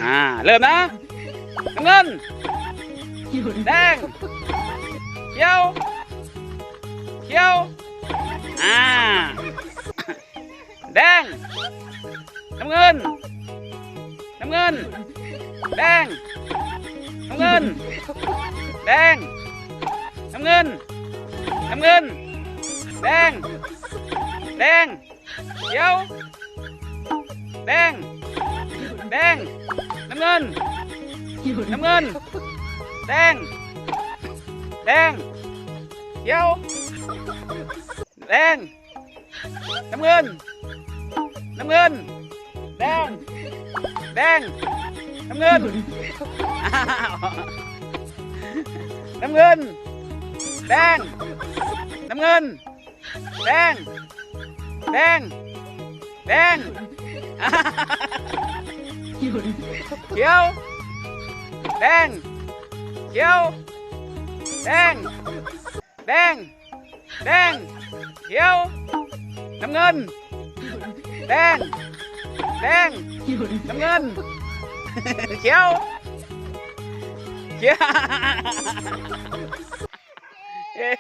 ອ່າ ເລີ່ມນະ. ນ້ຳເງິນ ແດງ ຂຽວ ຂຽວ ອ່າ ແດງ ນ້ຳເງິນ ນ້ຳເງິນ ແດງ ນ້ຳເງິນ ແດງ ນ້ຳເງິນ ນ້ຳເງິນ ແດງ ແດງ ຂຽວ ແດງ ແດງ ນ້ຳເງິນ ນ້ຳເງິນ ແດງ ແດງ ຂຽວ ແດງ ນ້ຳເງິນ ນ້ຳເງິນ ແດງ ແດງ ນ້ຳເງິນ ນ້ຳເງິນ ແດງ ນ້ຳເງິນ ແດງ ແດງ ແດງ ຂຽວ ແດງ ຂຽວ ແດງ ແດງ ແດງ ຂຽວ ນ້ຳເງິນ ແດງ ແດງ ນ້ຳເງິນ ຂຽວ ຂຽວ.